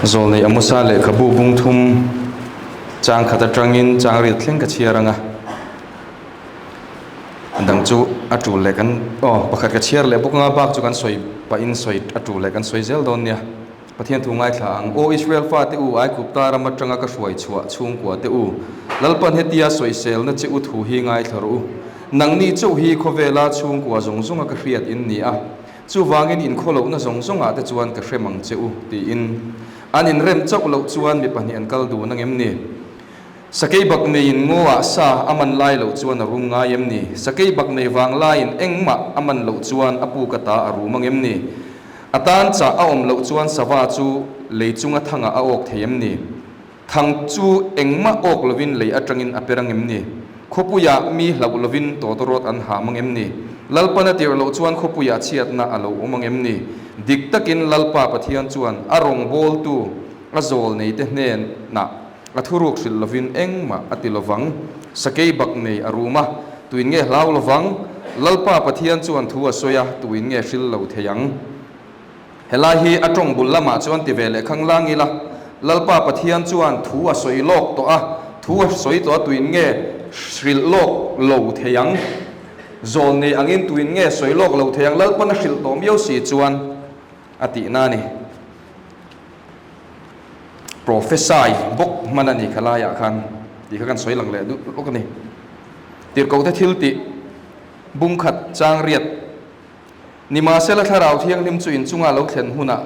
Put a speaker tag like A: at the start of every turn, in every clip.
A: Zawlnei Amosa lehkhabu bung thum chang khat atangin chang riat thleng ka chhiar ang a, a dang chu a tul leh kan aw pakhat ka chhiar leh bawk anga bak chu kan sawi pahin sawi a tul leh kan sawi zel dawn nia. Pathian thu ngaithla ang, Aw Israel fate u, Aigupta ram atanga ka hruai chhuah chhungkua te u, Lalpan hetia sawiselna che u thu hi ngaithla rawh u. Nangni chauh hi khawvela chhungkua zawng zawnga ka hriat in ni a, Chuvangin inkhawlohna zawng zawngah te chuan ka hrem ang che u, tiin. An inrem chauh loh chuan mi pahnih an kal dun ang em ni? Sakei bak neiin ngaw ah sa a man lai loh chuan a rum ngai em ni? Sakei bak nei vang laiin engmah a man loh chuan a puk ata a rum ang em ni? A tan chah a awm loh chuan sava chu lei chunga thangah a awk thei em ni? Thang chu engmah awk lovin lei atangin a per ang em ni? Khawpuiah mi hlauh lovin tawtawrawt an ham ang em ni? Lalpan a tirh loh chuan khawpuiah chhiatna a lo awm ang em ni? Dik takin Lalpa Pathian chuan a rawngbawltu a zawl neite hnenah a thuruk hrilh lovin engmah a ti lovang. Sakei bak nei a rum a, tuin nge hlau lovang? Lalpa Pathian chuan thu a sawi a, tuin nge hrilh lo thei ang? Helai hi a tawng bul lamah chuan ti ve leh khang lang ila, Lalpa Pathian chuan thu a sawi lawk tawh a, thu a sawi tawh a tuin nge hrilh lawk lo thei ang? Zawl nei angin tuin nge sawi lawk lo thei ang? Lalpan a hrilh tawh miau si chuan a tihna a ni. Prophesy bawk hman a ni kha laiah khan tih kha kan sawi lang leh duh lawk a ni. Tirhkohte thil tih bungkhat chang riat. Nimahsela Thlarau Thianghlim chu inchunga lo thlen hunah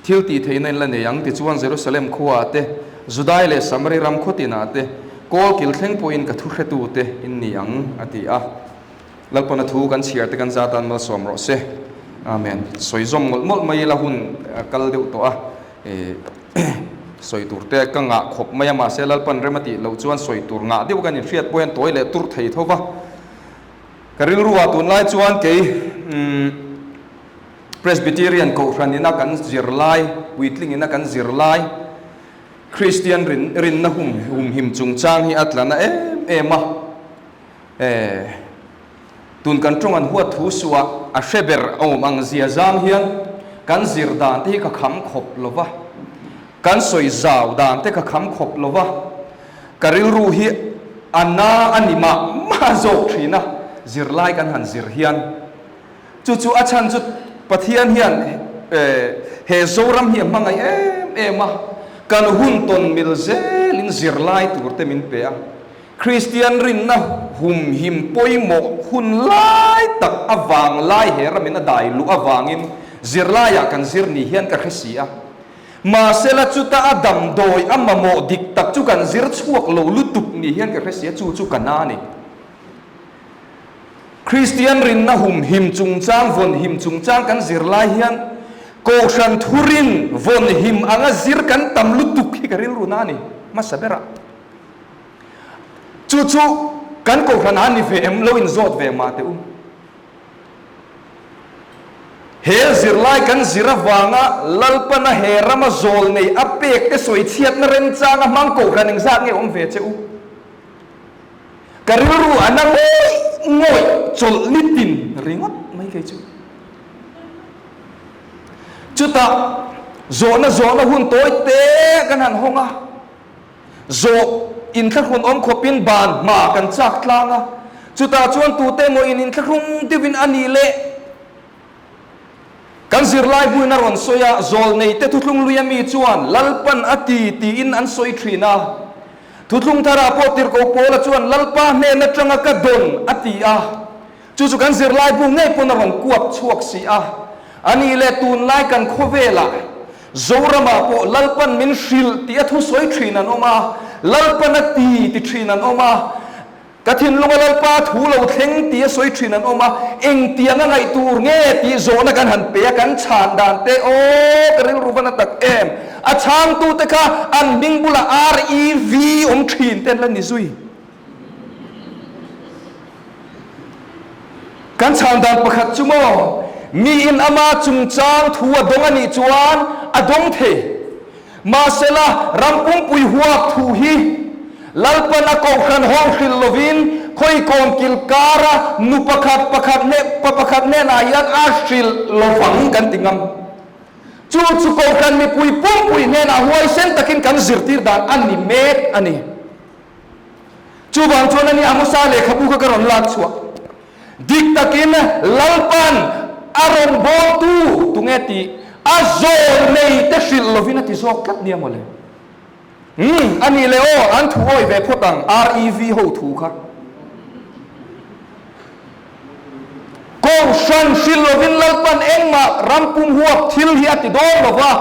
A: thil tih theihna in la nei ang, tichuan Jerusalem khuaah te, Judai leh Samari ram khaw tinah te, kawl kil thleng pawhin ka thu hretute in ni ang, a ti a. Lalpana thu kan chhiar te kan za tan malsawm rawh se. Amen. Sawi zawm mawlh mawlh mai ila hun a kal deuh tawh a, sawi tur te ka ngah khawp mai a, mahse Lalpan rem a tih loh chuan sawi tur ngah deuh kan inhriat pawh hian tawi leh tur thei tho va. Ka rilru ah tunlai chuan kei Presbyterian Kohhran ina kan zirlai, puitling ina kan zirlai, Kristian rin rinna hum humhim chungchang hi a tla na em em a. Eh, tun kan tawng an huat thu suh a, a hre ber a awm ang zia zang hian kan zir dan te hi ka kham khawp lo va, kan sawi zau dan te ka kham khawp lo va. Ka rilru hi a na a ni mah mah zawk thin a, zirlai kan han zir hian. Chu chu a chhan chu Pathian hian he Zoram hi a hmangaih em em a, kan hun tawn mil zelin zirlai tur te min pe a. Kristian rinna humhim pawimawh hun lai tak avang lai he ramin a dai luh avangin zirlaiah kan zir ni hian ka hre si a. Mahsela chuta a damdawi a mamawh dik tak chu kan zir chhuak lo lutuk ni hian ka hre sia, chu chu ka na a ni. Kristian rinna humhim chungchang, vawnhim chungchang kan zir lai hian Kohhran thurin vawnhim anga zir kan tam lutuk hi ka rilru na a ni hmasa berah. Chu chu kan Kohhran ah ni ve em lo inzawt ve mah teh u. He zirlai kan zir avanga Lalpana he rama zawl nei a pek te sawi chhiatna remchanga hmang kohhran engzat nge awm ve che u? Ka rilru a na ngawih ngawih chawlh ni tin ringawt mai kei chu. Chutah zawhna zawhna hun tawi te kan han hawng a. Zawh inthlahrun awm khawpin ban hma kan chak tlang a, chutah chuan tute emaw in inthlahrung deuhin a nih leh kan zirlai buin a rawn sawi a, zawlneite thuthlung luia mi chuan Lalpan a ti tiin an sawi thin a. Thuthlung tharah pawh tirhkoh Paula chuan Lalpa hnen atanga ka dawn a ti a, chu chu kan zirlai bu ngei pawn a rawn kuap chhuak si a. A nih leh tunlai kan khawvelah Zoramah pawh Lalpan min hrilh tih a thusawi thin an awm a, Lalpan a ti ti thin an awm a, ka thinlunga Lalpa thu lo thleng tih a sawi thin an awm a, engtiang a ngaih tur nge tih zawhna kan han pe a, kan chhan dan te aw ka rilru van a tak em, a chhangtute kha an hming bulah REV awm thin te an la ni zui. Kan chhan dan pakhat chu maw, miin ama chungchang thu a dawng a nih chuan a dawng thei. Mahsela, ram pumpui huap thu hi Lalpan a kohhran hawng hrilh lovin khawikawm kil kara nu pakhat pakhat hne pa pakhat hnenah hian a hrilh lovang kan ti ngam. Chu chu Kohhran mipui pumpui hnenah huaisen takin kan zirtir dan a ni mek a ni. Chuvang chuan ani Amosa lehkhabu kha ka rawn lak chhuah. Dik takin Lalpan a rawngbawltu tunge tih a zawl nei te hrilh lovin a ti zawk tlat nia mawle. Umm, a nih leh aw, an thu awi ve phawt ang, REV ho thu kha. Kohhran hrilh lovin Lalpan engmah ram pum huap thil hi a ti dawn lo va,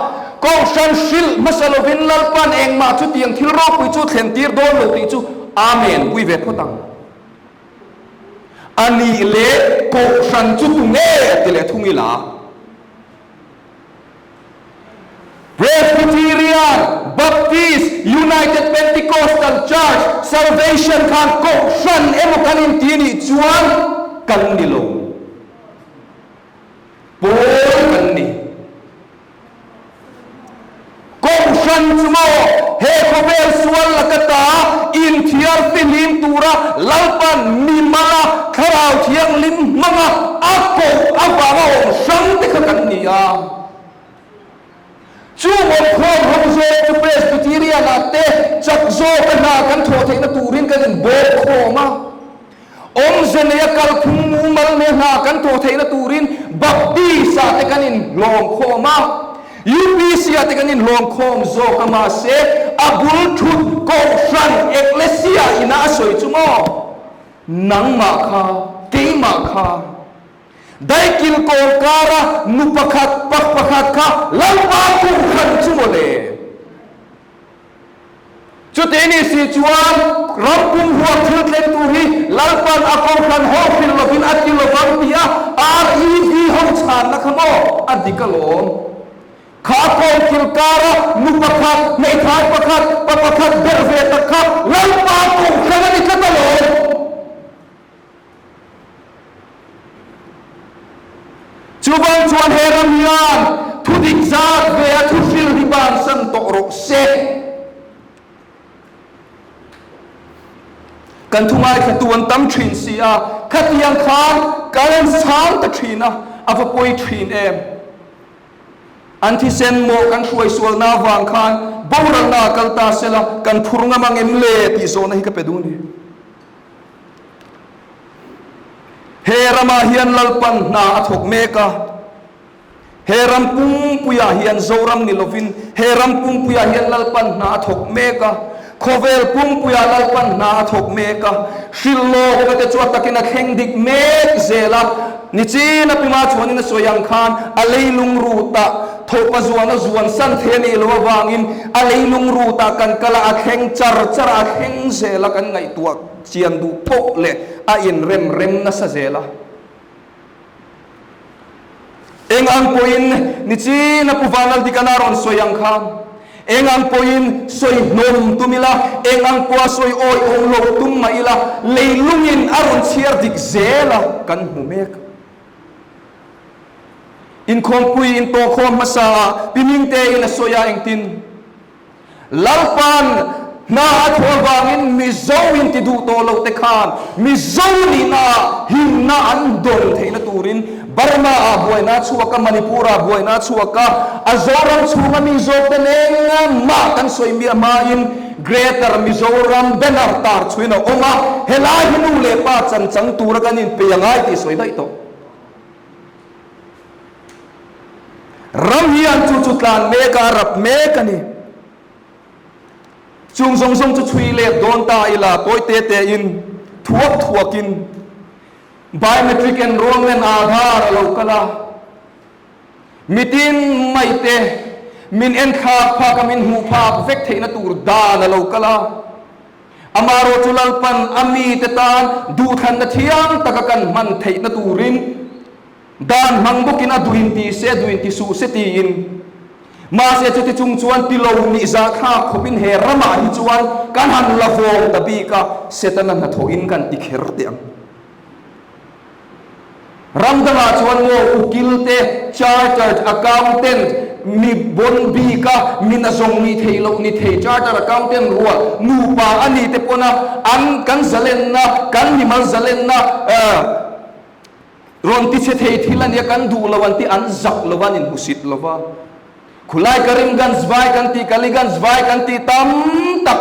A: Kohhran hrilh hmasa lovin Lalpan engmah chutiang thil ropui chu thlen tir dawn lo tih chu Amen pui ve phawt ang. A nih leh Kohhran chu tunge ti leh thung ila? Presbyterian, Baptist, United Pentecostal Church, Salvation khan Kohhran emaw kan inti nih chuan kan ni lo. Pawl kan ni. Kohhran chu maw he khawvel sual laka ta inthiar fihlim tura Lalpan mimala Thlarau Thianghlim hmanga a koh avanga awm hrang te kha kan ni a. Chu awmkhawm ho zawk chu Presbyterian-ah te chak zawka hna kan thawh theihna turin kan inbawk khawm a. Awmze neia kalphung mumal nge hna kan thawh theihna turin Baptist-ah te kan inhlawm khawm a, UPC-ah te kan inhlawm khawm zawk a, mahse a bul thut Kohhran, Ekklesia, ina a sawi chu maw? Nangmah kha, keimah kha. Daikil kawl kara nu pakhat, pak pakhat kha Lalpa Kohhran chu maw le? Chuti ni si chuan ram pum huap thil thleng tur hi Lalpan a Kohhran ho hrilh lovin a ti lovang tih a REV ho chhanna kha maw a dik alawm. Kha kawngkil kara nu pakhat, hmeithai pakhat, pa pakhat ber ve tak kha Lalpa Kohhran a ni tlat alawm. Chuvang chuan he ram hian thu dik zat ve a thu hril hi bansan tawh rawh se. Kan thu ngaithlatu an tam thin si a, khatiang khan kan an chhang ta thin a, a va pawi thin em. An thisen mawh kan hruai sualna avang khan boralna a kal ta sela kan phur ngam ang em le tih zawhna hi ka pe duh a ni. He ramah hian Lalpan hna a thawk mek a, he ram pumpuiah hian Zoram ni lovin he ram pumpuiah hian Lalpan hna a thawk mek a, khawvel pumpuiah Lalpan hna a thawk mek a, hrilhlawkna te chu a takin a thleng dik mek zel a, nichin a pima chuanin a sawi ang khan a leilung rutah Thopa zuan a zuan san thei a nih loh avangin a leilung rutah kan kal a, a thleng char char a, a thleng zel a, kan ngaihtuah chian duh phawk leh a inrem rem nasa zel a. Eng ang pawhin nichin a Pu Vanlaldikan a rawn sawi ang khan, eng ang pawhin sawi hnawm tum ila, eng ang pawha sawi awihawm lo tum mah ila, leilungin a rawn chhiar dik zel a, kan hmu mek. Inkhawmpui intawhkhawm hmasa ah Pi Mingte in a sawi a engtin? Lalpan hna a thawh avangin Mizo in ti duh tawh loh te khan Mizo nihna ah himna an dawn theihna turin Burma ah buaina a chhuak a, Manipur ah buaina a chhuak a, a Zoram chhunga mi zawk te nengmah kan sawi miah hmain Greater Mizoram banner tar chhuin a awm a, helai hi nu leh pa chan chang tura kan inpei a ngai tih sawi daih tawh. Ram hian chu chu tlan mek a, a rap mek a ni. Chung zawng zawng chu chhui let dawn ta ila tawi te te in, thuak thuak in Biometric Enrollment Aadhaar a lo kal a. Mitin mai te min en thlak phak a min hmuh phak vek theihna tur dan a lo kal a. Amarawh chu Lalpan a mite tan duhthlanna thiang taka kan hman theihna turin dan hmang bawkin a duhin ti se, duhin ti suh se tiin. Mahse chuti chung chuan ti lo nih zahthlak khawpin he ramah hi chuan kan han la vawng ta bik a, Setana hnathawhin kan ti kher teh ang. Ram dangah chuan maw ukil te, chartered accountant, mi bon bik a, mi nazawng nih theih loh ni thei chartered accountant rual nupa a ni te pawn a, an kan zalenna, kan mimal zalenna rawn tichhe thei thil a nia kan duh lo an ti, an zak lo va, an inhmusit lo va. Khulai Karimganj vai kan tih, Kaliganj vai kan tih tam tak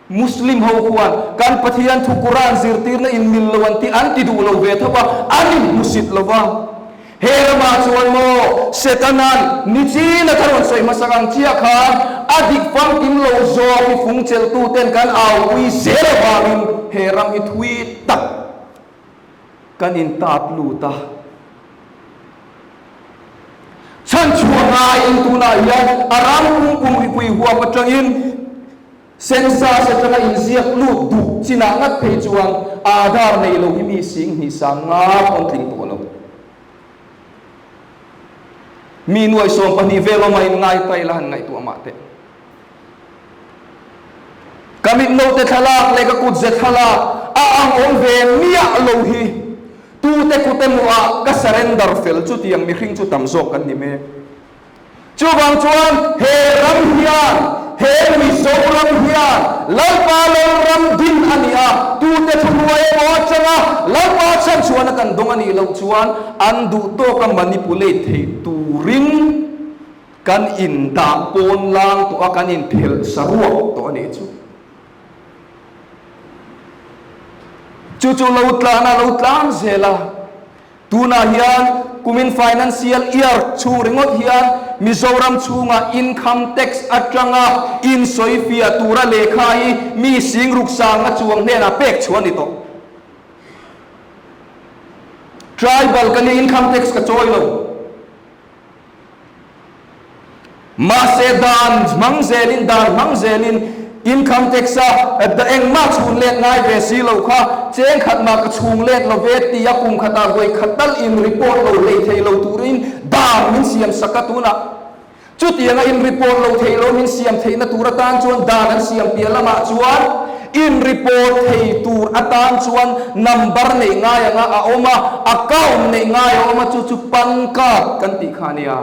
A: Muslim ho khuan kan Pathian thu Quran zirtirna in mil lo an tih an ti duh lo ve tho a, an inhmusit lo va. He ramah chuan maw Setana'n nichin a ka rawn sawi hmasak ang chiah khan a dik famkim lo zawk hi fung chelhtuten kan aupui zel avangin he ram hi thui tak kan intat lut a. Chhanchhuah ngaiin tunah hian a ram pum pum mipui huap atangin Census atanga inziak lut duh chinah ngat phei chuan Aadhaar nei lo hi mi sing hnih sang nga pawn tling tawh lo. Mi nuai 12 vel awma in ngai ta ila han ngaihtuah mah teh. Ka mit note thlalak leh ka kut ze thlalak a ang awm ve miah lo hi tute kut emaw ah ka surrender fel chutiang mihring chu tam zawk kan ni mek. Chuvang chuan he ram hian, he Mizoram hian Lalpa Lalram din a ni a, tute thuhnuai emaw atanga Lalpa chhanchhuahna kan dawng a nih loh chuan an duh tawka manipulate thei turin kan indah pawn lang tawh a, kan inphelh saruak tawh a nih chu. Chu chu lo tlan a, lo tlan zel a. Tunah hian kumin financial year chhung ringawt hian Mizoram chhunga income tax atanga insawifiah tura lehkha hi mi singruk sangna chuang hnenah pek chhuah a ni tawh. Tribal ka ni income tax ka chawi lo. Mahse dan hmang zelin dan hmang zelin income tax a engmah chhun let ngai ve si lo kha cheng khat mah ka chhung let lo ve tia kum khatah vawi khat tal in report lo hlei thei lo turin dan min siam sak a tunah chutianga in report lo thei lo min siam theihna tur atan chuan dan an siam piah lamah chuan In report thei tur atan chuan number neih ngai anga a awm a, account neih ngai a awm a, chu chu pan card kan tih kha a nia.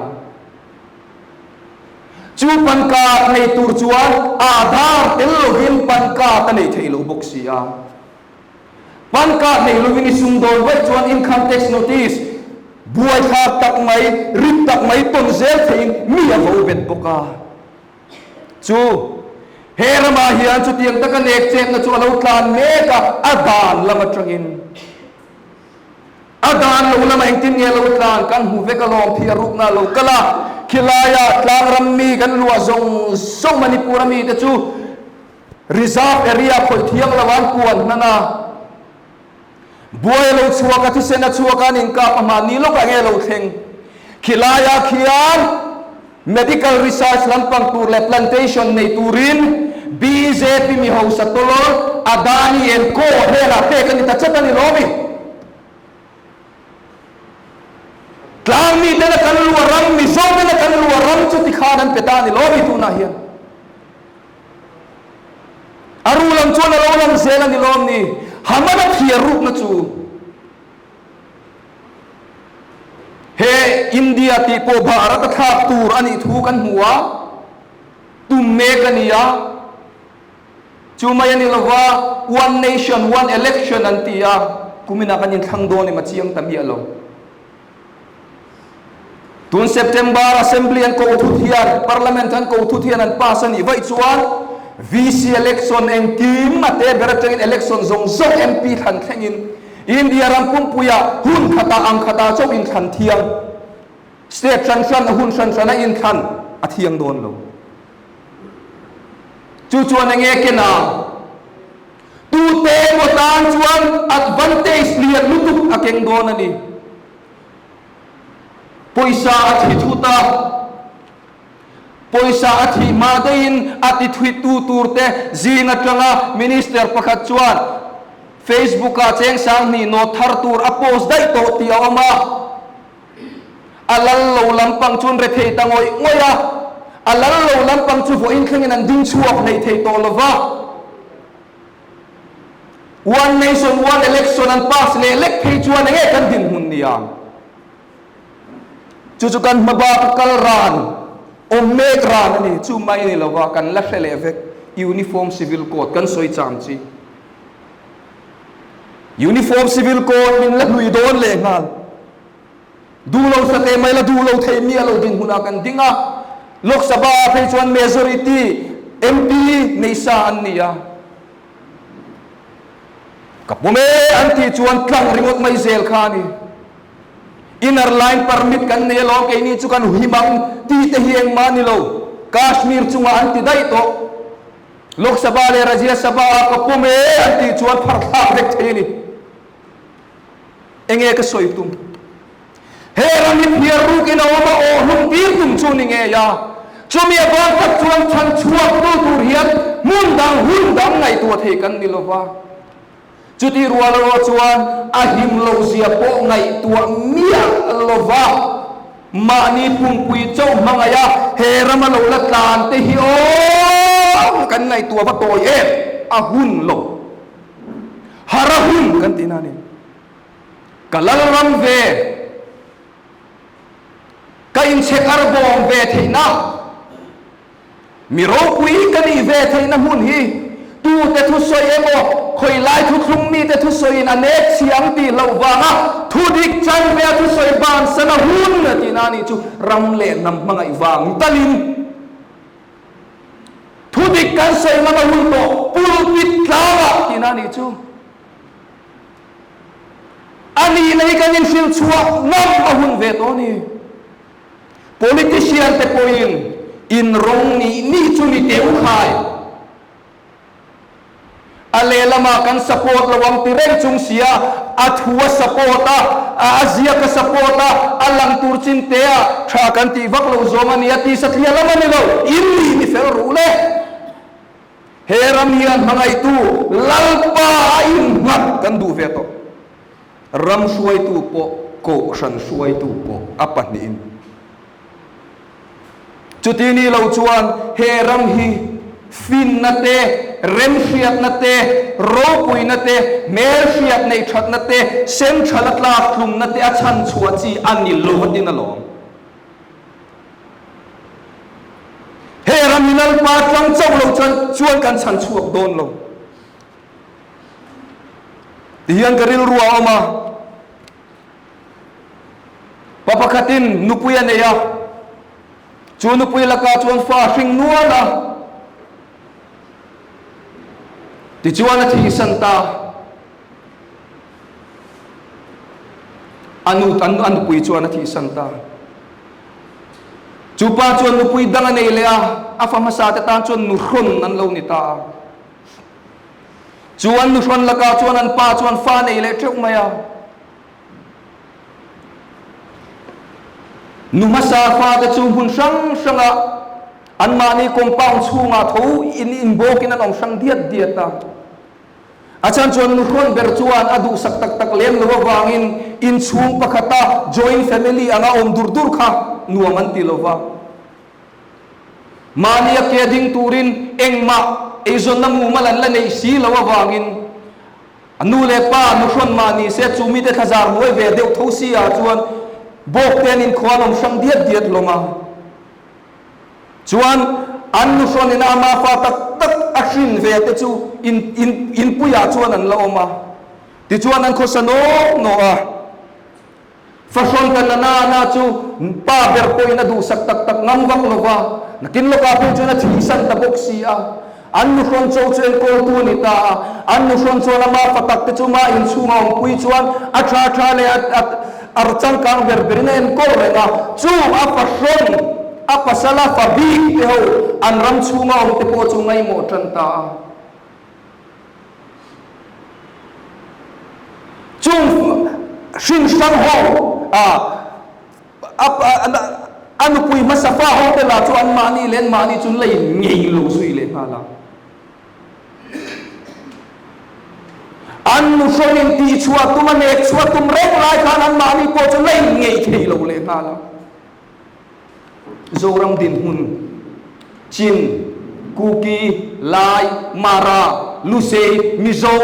A: Chu pan card nei tur chuan Aadhaar tel lovin pan card a nei thei lo bawk si a. Pan card nei lovin i sumdawn vaih chuan income tax notice buaithlak tak mai, rit tak mai tawn zel theiin mi a vo bet bawk a. Chu he ramah hian chutiang taka nek chetna chu a lo tlan mek a, a dan lam atangin. A dan lo lamah engtin nge a lo tlan kan hmu vek alawm phih a rukna a lo kal a, khilaia tlangram mi kan luah zawng zawng Manipur-a mite chu reserve area khawih thiang lo an puan hnan a, buai a lo chhuak a, thisen a chhuak a, an inkap a, mahni lawkah nge a lo thleng? Khilaiah khian Medical research lampang tur leh plantation nei turin bjp mi hausa tawlawr Adani and Co hnenah pek a ni ta chat a ni lo mi? Tlang mi tena kan luah ram, Mizo tena kan luah ram chu tikhan an pe ta a ni lo mi tunah hian? A ru lam chuan a lo lang zel a ni lo mi? Hamana thiar rukna chu. He India tih pawh Bharat a thlak tur a nih thu kan hmu a, tum mek a ni a. Chu mai a ni lova, One Nation, One Election an ti a, kuminah kan inthlang dawn em a chiang ta miah lo. Tun September Assembly an ko thut hian, Parliament an ko thut hian an pass a nih vaih chuan VC election engkim a te ber atangin election zawng zawng MP thlan thlengin India ram pumpuiah hun khatah ang khatah chauh inthlan thiang, state hran hran a hun hran hrana inthlan a thiang dawn lo. Chu chuan enge ken a? Tute emaw tan chuan advantage lian lutuk a keng dawn a ni. Pawisa a thi thut a, pawisa a thih hma daihin a ti thuitu turte zing atanga Minister pakhat chuan Facebook-ah cheng 2000 nawt thar tur a post daih tawh tih a awm a. A lal lo lampang chuan rethei ta ngawih ngawih a, a lal lo lampang chu vawiin thlengin an ding chhuak hleih thei tawh lo va. One nation one election an pass leh lek phei chuan enge kan dinhmun ni ang? Chu chu kan hmabak a kal ran, awm mek ran a ni. Chu mai ni lova kan la hre leh vek Uniform Civil Code kan sawi cham chi. Uniform Civil Code min la hlui dawn leh nghal. Duh lo sa teh mai la duh lo thei mi a lo dinhmunah kan ding a. Lok Sabha ah phei chuan majority MP nei sa an ni a. Ka pum e an tih chuan tlang ringawt mai zel kha a ni. Inner line permit kan nei alawm keini chu kan him ang tih te hi engmah a ni lo. Kashmir chungah an ti daih tawh. Lok Sabha leh Rajya Sabha ah ka pum e an tih chuan phar thlak vek thei a ni. Enge ka sawi tum? He ram hi phiar rukin a awm a, aw hlum tir tum chu ni ngei a. Chumi avang tak chuan chhan chhuak tu tur hian hmun dang hun dang ngaihtuah thei kan ni lo va. Chutih rual erawh chuan a him loh zia pawh ngaihtuah miah lo va, mahni pumpui chauh hmangaih a he rama lo la tlan te hi aw kan ngaihtuah va tawi em? A hun lo. Har a hun kan tihna a ni. Ka lal ram ve, ka inchhekar bawm ve theihna, mi ropui ka nih ve theihna hmun hi tute thusawi emaw, khawilai thuthlung mite thusawiin a nek chhi ang tih loh vanga thudik chan ve a thusawi bansan a hun a tihna a nih chu ram leh hnam hmangaih vang talin Thudik kan sawi ngam a hun tawh pulpit tlangah tihna a nih chu. A nihna hi kan inhrilh chhuah ngam a hun ve tawh a ni. Politician te pawhin inrawng nih nih chu ni teh u khai. A lehlamah kan support lo ang ti reng chung sia, a thu a support a, a ziak a support a, a lang tur chin te a tha kan tih vak lo zawng a ni a, tisa thliah lam a ni lo, in nih ni fel ruh le. He ram hian hmangaihtu Lalpa a innghat kan duh ve tawh. Ram hruaitu pawh, kohhran hruaitu pawh a pahnihin. Chuti ni lo chuan he ram hi finna te, remhriatna te, ropuina te, hmelhriat neih thatna te, central a tlak tlumna te a chhan chhuah chi a ni lo a tin alawm. He ram hi Lalpa tlang chauh lo chuan chuan kan chhan chhuak dawn lo. Tihian ka rilru a awm a. Pa pakhatin nupui a nei a, chu nupui lakah chuan fa a hring nual a, tichuan a thihsan ta. A nu, a nupui chuan a thihsan ta. Chu pa chuan nupui dang a nei leh a, a fa hmasa te tan chuan nuhrawn an lo ni ta a. Chu an nuhrawn lakah chuan an pa chuan fa nei leh teuh mai a. Nu hmasa fate chu hmun hrang hrangah anmahni compound chhungah tho in inbawkin an awm hrang diat diat a. A chhan chuan nuhrawn ber chuan a duhsak tak tak lem lo avangin inchhung pakhata joint family anga awm dur dur kha nuam an ti lo va. Mahnia ke ding turin engmah eizawnna mumal an la neih si lo avangin A nu leh pa nuhrawn mah ni se chu mite thlazar hnuai ve deuh tho si ah chuan bawk te an inkhawh an awm hrang diat diat hlawm a. Chuan an nuhrawn ina ama fa tak tak a hrin ve te chu in in inpui ah chuan an la awm a. Tichuan an khawsa nawk nawh a. Fahrawn ka nana na chu pa ber pawhin a duhsak tak tak ngam vak lo va, nakin lawkah phei chuan a thihsan ta bawk si a. An nuhrawn cho chu enkawltu a ni ta a, an nuhrawn chuan ama fa tak te chu mah inchhunga awmpui chuan a tha tha leh a a changkang ber berin a enkawl reng a. Chu a fahrawn, a pasala fa bik te ho an ram chhunga awm te pawh chu ngaihmawh tan ta a. Chung hrin hrang ho a a nupui hmasa fa ho te lah chu an mahni leh an mahni chu lei ngei lo zui leh nghal a. An nuhrawn in tih chhuah tum a nek chhuah tum reng lai khan an mahni pawh chu lei ngei thei lo leh nghal a. Zoram dinhmun, Chin, Kuki, Lai, Mara, Lusei, Mizo,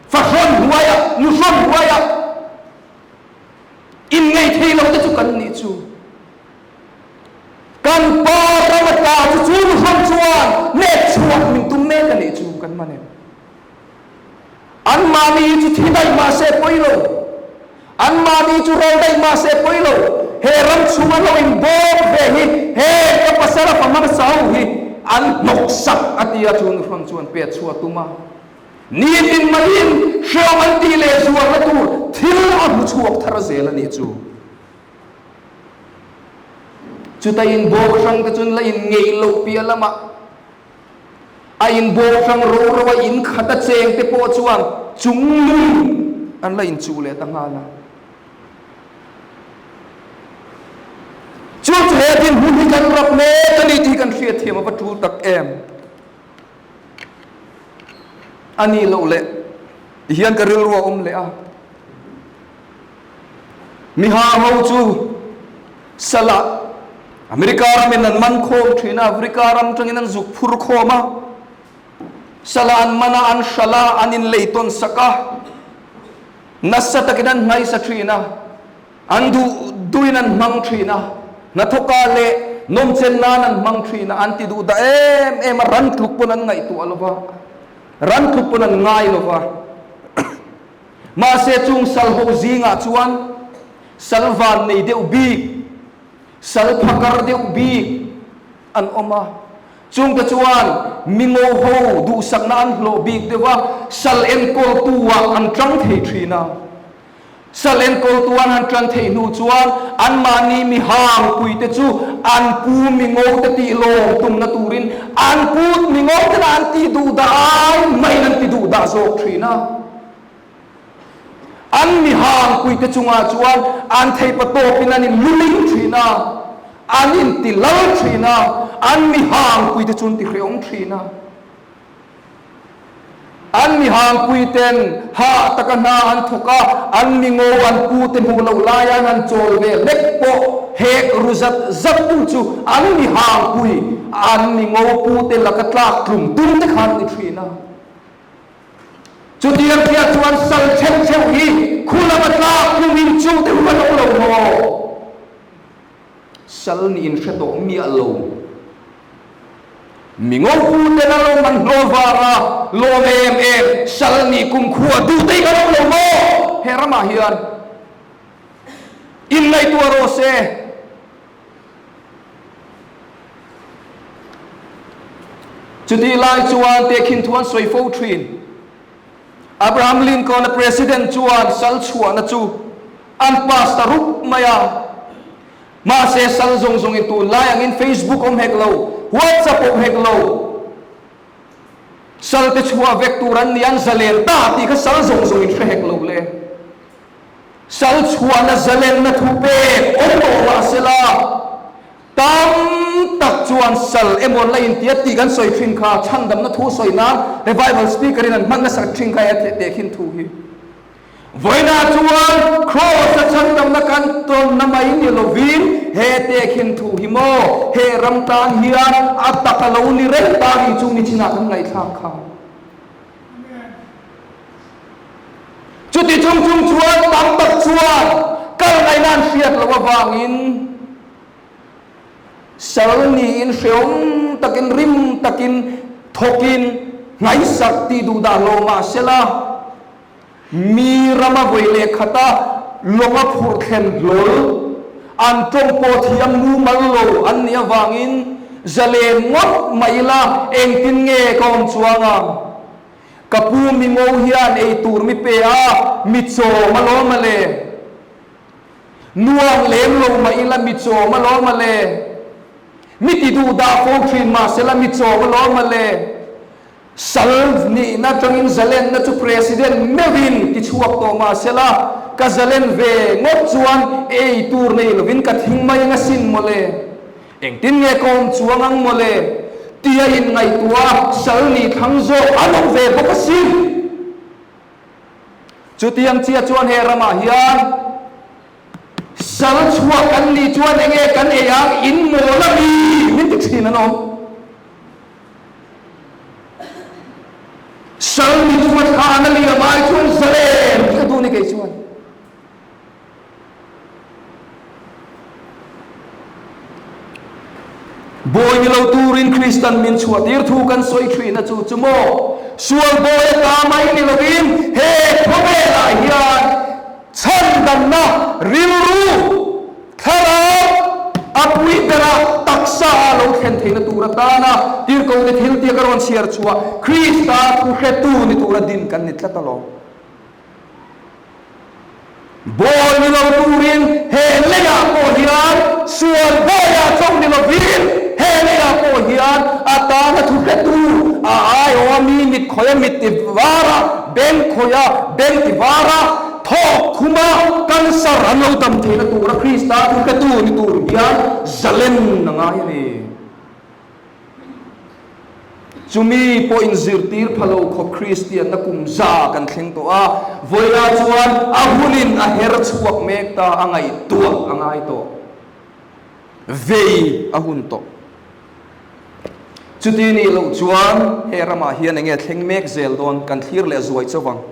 A: fahrawn hnuaiah, nuhrawn hnuaiah inngeih thei lo te chu kan nih chu. Kan pa ram a tla chu chu nuhrawn chuan nek chhuah min tum mek a nih chu kan man em. Anmahni hi chu thi daih mah se pawi lo. Anmahni chu ral daih mah se pawi lo. he ram chhunga lo inbawk ve hi heng ka pasal a fa hmasa ho hi an hnawksak a ti a, chu nuhrawn chuan pet chhuah a tum a. Nitin maiin hreawm an tih leh zuarna tur thil a hmu chhuak thar zel a nih chu. Chuta inbawk hrang te chuan la inngeih loh piah lamah a inbawk hrang ro ro a inkhat a cheng te pawh chuan chunglung an la inchuh leh ta nghal a. Chu chu he dinhmun hi kan rap mek a ni tih hi kan hriatthiam a va tul tak em. A nih loh leh tihian ka rilru a awm leh a. Mihang ho chu salah America ramin an man khawm thin a, Africa ram tangin an zuk phur khawm a, salah an man a, an hralh a, an inlei tawn sak a, nasa takin an hnaisa thin a, an duh duhin an hmang thin a, hnathawkah leh nawmchen nan an hmang thin a, an ti duh dah em em a, ran tluk pawn an ngaihtuah lo va, ran tluk pawn an ngai lo va. Mahse chung sal ho zingah chuan sal van nei deuh bik, sal phakar deuh bik an awm a. Chungte chuan mingo ho duhsakna an hlawh bik deuh a, sal enkawltu ah an tang thei thin a. Sal enkawltu an han tan theih hnu chuan anmahni mihang puite chu an pu mingo te tih lawm tumna turin an pu mingo tena an tih duh dah ai maiin an ti duh dah zawk thin a. An mihang puite chungah chuan an theipa tawpin an inluling thin a, an intilal thin a, an mihang puite chu an tihreawm thin a. An mihangpui ten hah taka hna an thawk a, an mingo an pute hmuh loh laia an han chawl ve hlek pawh hek ru zat zat tu chu an mihangpui, an mingo pute laka tlak tlum tum te kha an ni thin a. Chutiang chiah chuan sal theuh theuh hi khu lama tlak tlum in chu te hu an awm lo maw? Sal nih in hre tawh miah lo. Mi ngopu ten a lo man hlawh vanga lawm em em sal nih kum khua duh te hi kan awm lo maw? He ramah hian inngaihtuah rawh se. Chutih lai chuan tehkhin thu an sawi fo thin. Abraham Lincoln-a president chuan sal chhuahna chu an pass ta rup mai a. Mahse sal zawng zawngin tunlai angin Facebook awm hek lo, WhatsApp awm hek lo. Sal te chhuah vek tur an ni, an zalen ta tih kha sal zawng zawngin hre hek lo le. Sal chhuahna zalenna thu pek awm tawh mahsela, tam tak chuan sal emaw la intia tih kan sawi thin kha chhandamna thu sawi nan revival speaker in an hman nasat thin kha e tehkhin thu hi. Vawiinah chuan Kraws-a chhandamna kan tawnna mai ni lovin he tehkhin thu hi maw he ram tan hian a tak a lo ni reng ta ri chu nichinah kan ngaihthlak kha. Chuti chung chung chuan tam tak chuan kal ngaihna an hriat loh avangin sal niin hreawm takin rim takin thawkin hnaisak tih duh dah lo mah sela mi rama vawi leh khata lawnga phurh thlen hlawl an tawng pawh thiam mumal lo an nih avangin zalen ngawt mai ila engtin nge ka awm chuang ang? Ka pu mi ngo hian ei tur mi pe a, mi chawm alawm a le. Nuam lem lo mah ila mi chawm alawm a le. Mi ti duh dah fo thin mahsela mi chawm alawm a le. Sal nihna atangin zalenna chu President meuhin ti chhuak tawh mahsela ka zalen ve ngawt chuan ei tur nei lovin ka thing mai ang asin mawle. Engtin nge ka awm chuang ang mawle? Tia inngaihtuah a sal nih thlang zawk an awm ve bawk asin. Chutiang chiah chuan he ramah hian sal chhuak kan nih chuan enge kan ei ang in mawl a mi min ti thin an awm. Sal nih chu hmathlan a liam ai chuan zalen ka duh ni kei chuan. Bawi ni lo turin Kristan min chhuahtir thu kan sawi thin a chu chu maw? Sual bawi ata mai ni lovin he khawvelah hian chhandamna rilru. Thlarau a pui bera taksa a lo thlen theihna tur atana tirhkohte thiltia ka rawn chhiar chhuah Krista thuhretu ni tura din kan ni tlat alawm. Bawi ni lo turin he leiah pawh hian sual bawiah chauh ni lovin he leiah pawh hian a tana thuhretu a aiawh a mi mit khawih a mit ti var a, beng khawih a beng ti var a, Thawk khuma cancer an lo dam theihna tura Krista thuhretu ni tur hian zalen a ngai a ni. Chumi pawh inzirtir pha lo khawp Kristianna kum za kan thleng tawh a, vawilah chuan a hunin a her chhuak mek ta a ngaihtuah a ngai tawh. Vei a hun tawh. Chuti nih loh chuan he ramah hian enge thleng mek zel dawn kan thlir leh zuai chauh ang.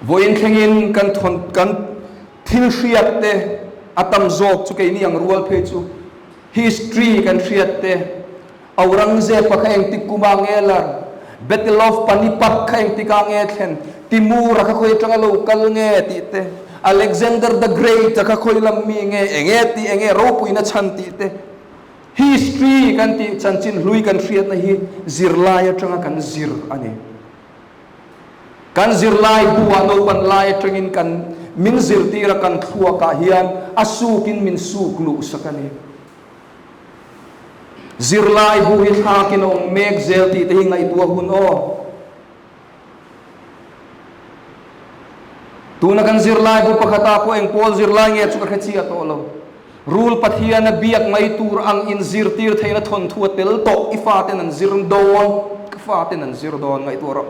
A: Vawiin thlengin kan thawn kan thil hriat te a tam zawk chu keini ang rual phei chu history kan hriat te Aurangzeb-a kha engtik kumah nge lar, Battle of Panipat kha engtikah nge thlen, Timur-a kha khawi atanga lo kal nge tih te, Alexander the Great-a kha khawi lam mi nge, enge tih enge ropuina chhan tih te, history kan tih chanchin hlui kan hriatna hi zirlai atanga kan zir a ni. Kan zirlai buah naupan lai atangin kan min zirtir a kan thluakah hian a sukin min suk luh sak a ni. Zirlai bu hi thlakin a awm mek zel tih te hi ngaihtuah hun aw. Tuna kan zirlai bu pakhatah pawh eng pawl zirlai nge chu ka hre chiah tawh lo. Rul Pathiana biak mai tur ang inzirtir theihna thawnthu a tel tawh, i faten an zir dawn, ka faten an zir dawn ngaihtuah rawh.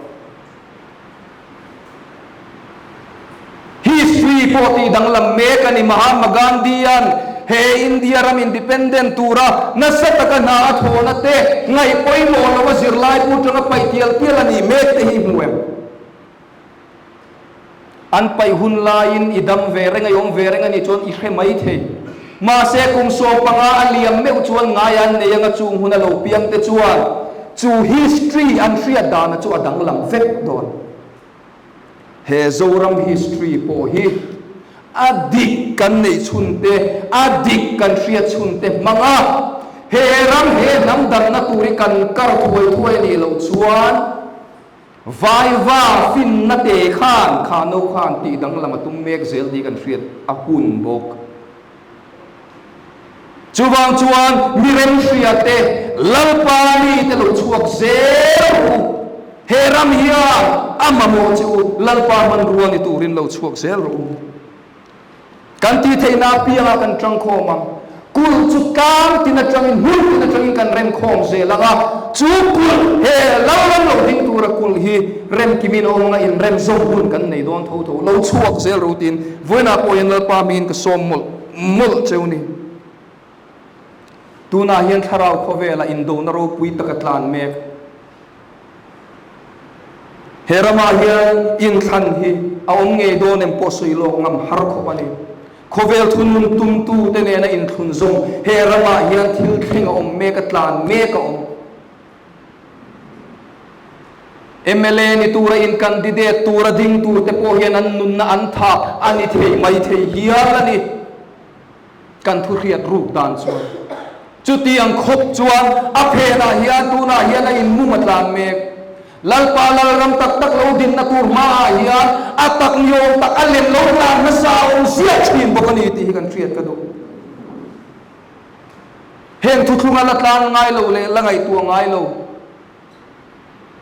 A: History pawh tih danglam mek a ni, Mahatma Gandhi-a'n he India ram independent tura nasa taka hna a thawhna te ngaih pawimawh loa zirlai pu tanga paih tial tial a nih mek te hi i hmu em? An paih hun laiin i dam ve reng a, i awm ve reng a nih chuan i hre mai thei. Mahse, kum 15 a liam meuh chuan ngai an nei anga chung hun a lo piang te chuan chu history an hriat dana chu a danglam vek dawn. He Zoram history pawh hi a dik kan neih chhun te, a dik kan hriat chhun te hmang a, he ram he hnam danna tur hi kan kar thuai thuai a nih loh chuan, Vaiva finna te khan kha no khan tih danglam a tum mek zel tih kan hriat a hun bawk. Chuvang chuan mi remhria te, Lalpa mi te lo chhuak zel rawh u. He ram hian a mamawh che u, Lalpa hmanrua ni turin lo chhuak zel rawh u. Kan tih theihna apiangah kan tangkhawm ang. Kulh chu tlang tin atangin, hmun tin atangin kan remkhawm zel ang a. Chu kulh, he Lalram lo ding tura kulh hi remkimin a awm anga inrem zawm hun kan nei dawn tho tho. Lo chhuak zel ro tiin vawiinah pawh hian Lalpa miin ka sawm mawlh mawlh cheu ni. Tunah hian thlarau khawvelah indona ropui taka tlan mek. He ramah hian inthlan hi a awm ngei dawn em pawh sawi lawk ngam har khawp a ni. Khawvel thunun tumtute nena inthlun zawng he ramah hian thil thleng a awm mek a, tlan mek a awm. Mla ni tura in candidate tura ding turte pawh hian an nunna an thap a ni thei mai thei hial a ni. Kan thu hriat ruk dan chuan chutiang khawp chuan a phenah hian tunah hian a inmum a tlan mek. Lalpa Lalram tak tak lo dinna tur hmaah hian a tak niawm tak a lem lo tlan hmasa a awm ziah thin bawk a ni tih hi kan hriat ka duh. Heng thuthlunga la tlan ngai lo leh la ngaihtuah ngai lo.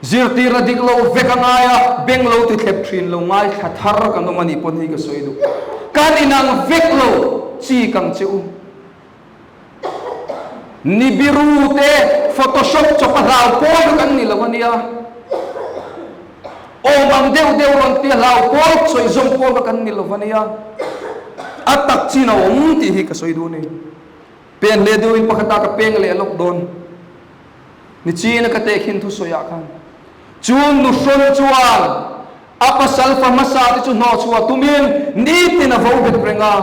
A: Zirtirna dik lo vek a ngai a, beng lo ti thlep thin lo ngaithla thar kan awm a nih pawn hei ka sawi duh. Kan inang vek lo chi kang che u. Nibiru te photoshop chawp a hlau pawl kha kan ni lo a nia. Awm ang deuh deuh rawn tia hlau pawl sawi zawng pawl kha kan ni lo a nia. A tak chin a awm tih hi ka sawi duh a ni. Pen leh deuhin pakhatah ka peng leh lawk dawn. Nichina ka tehkhin thusawiah khan chu nuhrawn chuan a pasal fa hmasa te chu hnawhchhuah tumin nitin a vo bet reng a.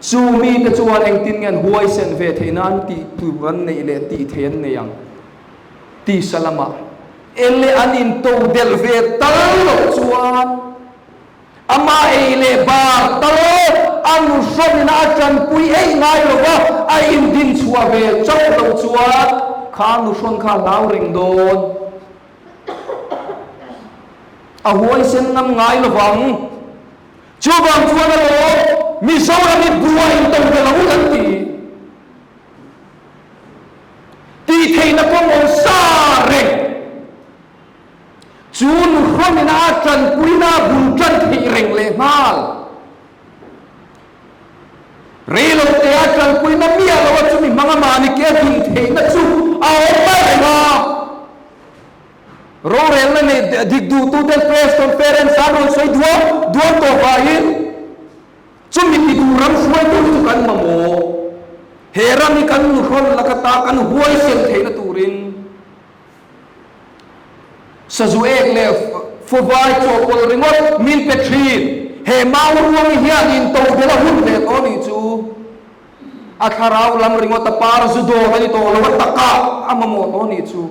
A: Chu mite chuan engtin nge an huaisen ve theih nan tih tur an neih leh tih theih an nei ang? Tisa lamah ele an intodelh ve tal loh chuan. Ama ei leh bar tal a nuhrawmina a tanpui eih ngai lo va, a indin chhuah ve chauh loh chuan kha nuhrawn kha a hlau reng dawn. A huaisen ngam ngai lo vang. Chuvang chuan alawm Mizoram hi buai to ve lo kan ti. Tih theihna kawng awm sa reng. Chu nuhrawmina a tanpuina a bul tan theih reng leh nghal. Rei lo te a tanpuina miah lo a chumi hmanga mahni ke a din theihna chu a awm a reng a. Rorelna neih dik duhtuten press conference an rawn sawi duam duam tawh vahin chumi ti duh ram hruaitu chu kan mamawh. He ram hi kan nuhrawn laka ta kan huaisen theihna turin Sazu ek leh fuvai chawhpawlh ringawt min pe thin. He mau ruang hian intodelh a hun ve tawh anih chu. A thlarau lam ringawt a par zu dawn a ni tawh lo a takah a mamawh tawh anih chu.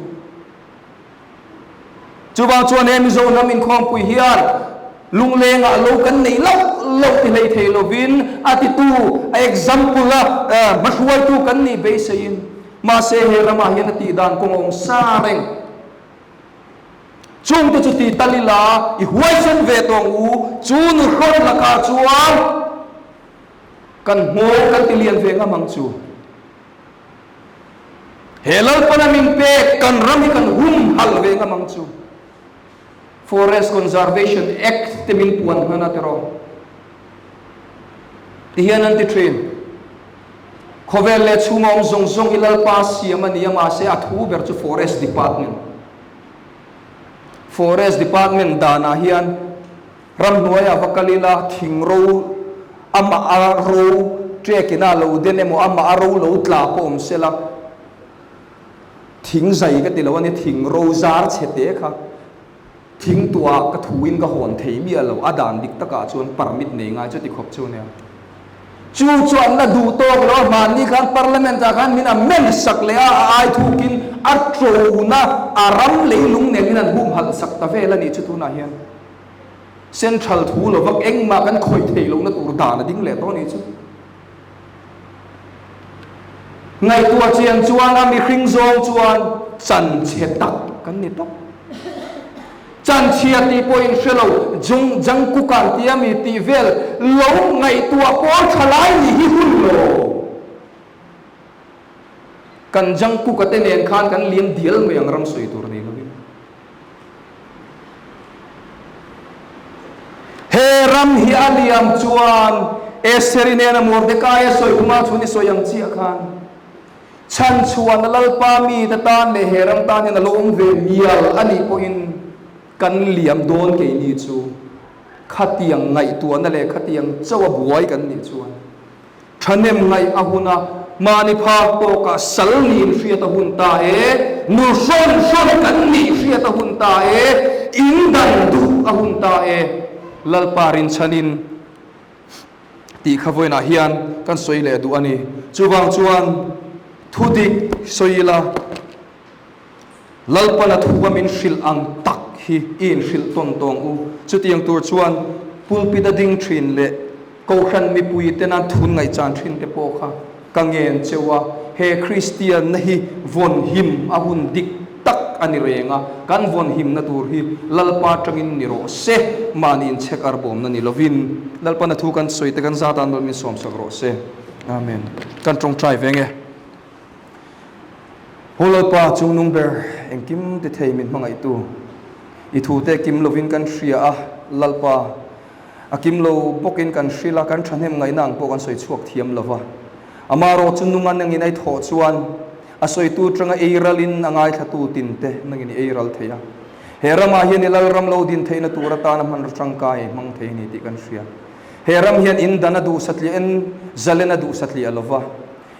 A: Chuvang chuan he Mizo hnam inkhawmpui hian lunglengah lo kan neih loh loh ti hlei thei lovin a titu, a example a hmahruaitu kan nih beiseiin Mahse he ramah hian a tih dan kawng a awm sa reng. Chungte chu ti tal ila, i huaisen ve tawh ang u, chu nu hrawn lakah chuan kan nghawng kan ti lian ve ngam ang chu. He Lalpana min pek kan ram hi kan humhalh ve ngam ang chu. Forest Conservation Act te min puan hman a tiraw? Ti hian an ti thin. Khawvel leh chhunga awm zawng zawng hi Lalpa siam a ni a, mahse a thu ber chu Forest Department. Forest Department danah hian ramhnuaiah va kal ila thing ro amah a ro ṭek ina lo den emaw amah a ro lo tla pawh awm sela, Thing zai ka ti lo a ni, thing ro zar chhe te kha thing tuah ka thuin ka hawn thei miah lo, a dan dik takah chuan permit nei ngai chuti khawp chu nia. Chu chuan la duh tawk lo a, hmanni khan parliament ah khan min amend sak leh a, a ai thukin a ṭona a ram leilung nen min an humhalh sak ta vel a nih chu tunah hian central thu lo vak engmah kan khawih theih lohna tur dan a ding leh tawh a nih chu. Ngaihtuah chian chuan a mihring zawng chuan chanchhe tak kan ni tawp. Chanchhia tih pawhin hre lo, Jung Jungkook an tia mi tih vel lo ngaihtuah pawl tha lai ni hi hun lo. Kan Jungkook a te nen khan kan liam dial mai ang ram sawi tur nei lovin. He ram hi a liam chuan Estheri nena Mordekaia sawi khuma chhun i sawi ang chiah khan chhanchhuahna Lalpa mite tan leh he ram tan hian a lo awm ve mial a nih pawhin kan liam dawn keini chu khatiang ngaihtuahna leh khatiang chauha buai kan nih chuan Thahnem ngaih a hun a, mahni phak tawkah sal niin hriat a hun ta e, nu hrawn hrawn kan nih hriat a hun ta e, in dan duh a hun ta e, Lalpa rinchhanin tih kha vawiinah hian kan sawi leh duh a ni. Chuvang chuan thudik sawi ila, Lalpana thu a min hrilh ang tak hi i inhrilh tawn tawng u. Chutiang tur chuan pulpit a ding thin leh Kohhran mipui tena thun ngaihchan thin te pawh kha ka ngen cheu a, he Kristianna hi vawn him a hun dik tak a ni reng a, kan vawn himna tur hi Lalpa tangin ni rawh se, mahni inchhek arbawmna ni lovin Lalpana thu kan sawi te kan zat a nawlh min sawmsak rawh se. Amen. Kan tawngtai veng e. Haw Lalpa chungnung ber, engkim ti thei min hmangaihtu, i thute kim lovin kan hria a, Lalpa, a kim lo bawkin kan hrilh a, kan thahnem ngaihna ang pawh kan sawi chhuak thiam lo va. Amarawh chu nunga nangin a i thawh chuan a sawitu tanga ei ralin a ngaithlatu tinte nangin i ei ral thei a. He ramah hian i Lalram lo din theihna tur atana hmanraw tangkai hmang thei a ni tih kan hria. He ram hian in dan a duh satliah en zalen a duh satliah lo va.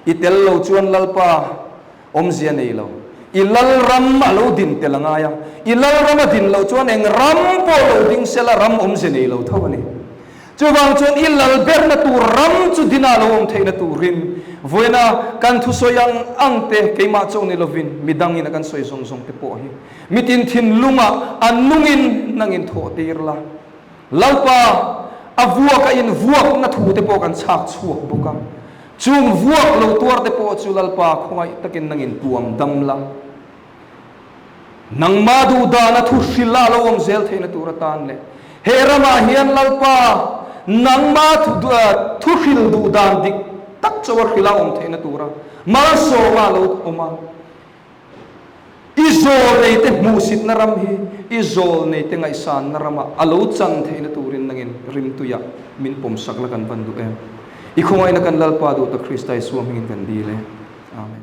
A: I tel lo chuan Lalpa awmzia nei lo. I Lalram a lo din tel a ngai a. I Lalram a din loh chuan eng ram pawh lo ding sela ram awmzia nei lo tho a ni. Chuvang chuan i lal berna tur ram chu dina lo awm theihna turin vawiina kan thusawi ang ang te keimah chauh ni lovin midangin a kan sawi zawng zawng te pawh hi mitin thinlungah a nungin nangin thawh tir la. Lalpa! A vuak a in vuakna thu te pawh kan chhak chhuak bawk a. Chung vuak lo tuar te pawh chu Lalpa khawngaih takin nangin tuam dam la. Nangma duh dana thu hrilh a lo awm zel theihna tur atan leh he ramah hian Lalpa nangma thu hrilh duh dan dik tak chauh a hrilh a awm theihna tura malsawma lo awm a. I zawl neite hmuhsitna ram hi i zawl neite ngaihsanna ramah a lo chan theihna turin nangin rimtuiah min pawmsak la kan van duh em? I khawngaihna kan Lalpa duh ta Krista Isua hmingin kan dil e. Amen.